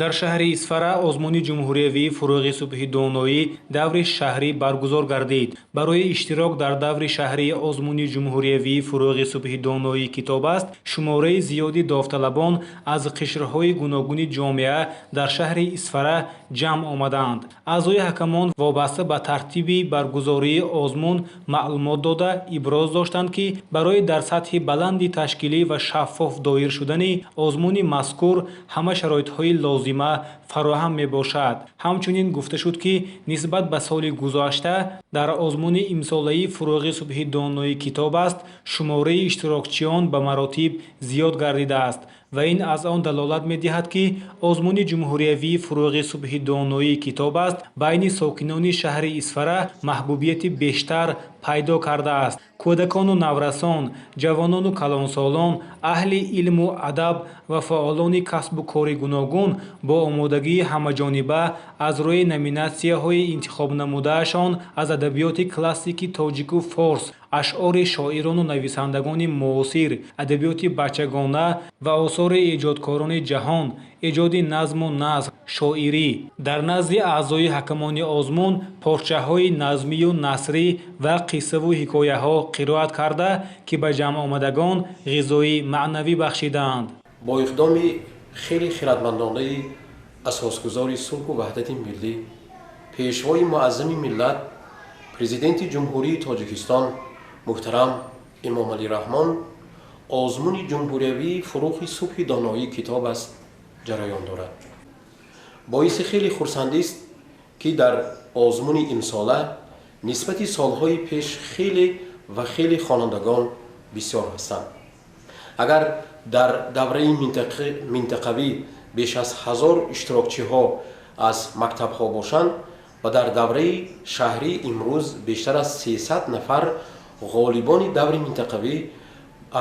Дар шаҳри Исфара озмуни ҷумҳуриявии «Фурӯғи субҳи доноӣ» даври шаҳрӣ баргузор гардид. Барои иштирок дар даври шаҳрии озмуни ҷумҳуриявии «Фурӯғи субҳи доноӣ китоб аст» шумораи зиёди довталабон аз қишрҳои гуногуни ҷомеа дар шаҳри Исфара ҷамъ омадаанд. Аъзои ҳакамон вобаста ба тартиби баргузории озмун маълумот дода, иброз доштанд, ки барои дар сатҳи баланди ташкилӣ ва шаффоф доир шудани озмуни мазкур ҳама шароитҳои лозима фароҳам мебошад. Ҳамчунин гуфта шуд, ки нисбат ба соли гузашта дар озмуни имсолаи «Фурӯғи субҳи доноӣ китоб аст» шумораи иштирокчиён ба маротиб зиёд гардидааст ва ин аз он далолат медиҳад, ки озмуни ҷумҳуриявии «Фурӯғи субҳи доноӣ китоб аст» байни сокинони шаҳри Исфара маҳбубияти бештар пайдо кардааст. Кӯдакону наврасон, ҷавонону калонсолон, аҳли илму адаб ва фаъолони касбу кори гуногун бо омодагии ҳамаҷониба аз рӯи номинатсияҳои интихобнамудаашон аз адабиёти классики тоҷику форс, ашъори шоирону нависандагони муосир, адабиёти бачагона ва осори эҷодкорони ҷаҳон, эҷоди назму наср, шоирӣ дар назди аъзои ҳакамони озмун порчаҳои назмию насрӣ ва қиссаву ҳикояҳо қироат карда, ки ба ҷамъомадагон ғизои маънавӣ бахшидаанд. Бо иқдоми хеле хиратмандонаи асосгузори сулҳу ваҳдати миллӣ, Пешвои муаззами миллат, Президенти Ҷумҳурии Тоҷикистон муҳтарам Эмомалӣ Раҳмон озмуни ҷумҳуриявии «Фурӯғи субҳи доноӣ китоб аст» ҷараён дорад. Боиси хеле хурсандист, ки дар озмуни имсола нисбати солҳои пеш хеле ва хеле хонандагон бисёр ҳастанд. Агар дар давраи минтақавӣ беш аз 1000 иштирокчиҳо аз мактабҳо бошанд ва дар давраи шаҳрӣ имрӯз бештар аз 300 нафар ғолибони даври минтақавӣ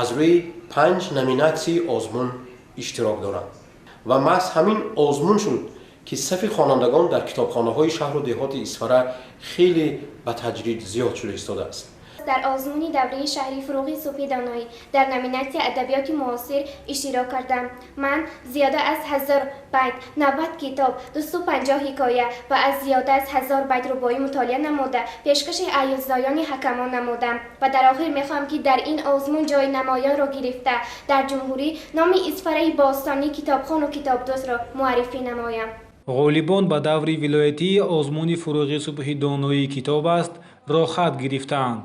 аз рӯи панҷ номинатсияи озмун иштирок доранд ва маҳз ҳамин озмун шуд, ки сафи хонандагон дар китобхонаҳои шаҳру деҳоти Исфара хеле ба тадриҷ зиёд шуда истодааст. Дар озмуни давраи шаҳри «Фурӯғи субҳи доноӣ» дар номинатсияи адабиёти муосир иштирок кардам. Ман зиёда аз 1000 байт, 90 китоб, 250 ҳикоя ва аз зиёда аз 1000 байт рубоӣ мутолиа намуда, пешкаши аъзоёни ҳакамон намудам. Ва дар охир мехоҳам, ки дар ин озмун ҷои намоёнро гирифта, дар ҷумҳурӣ номи Исфараи бостонӣ, китобхону китобдӯстро муаррифӣ намоям. Ғолибон ба даври вилоятии озмуни «Фурӯғи субҳи доноӣ китоб аст» роҳхат гирифтаанд.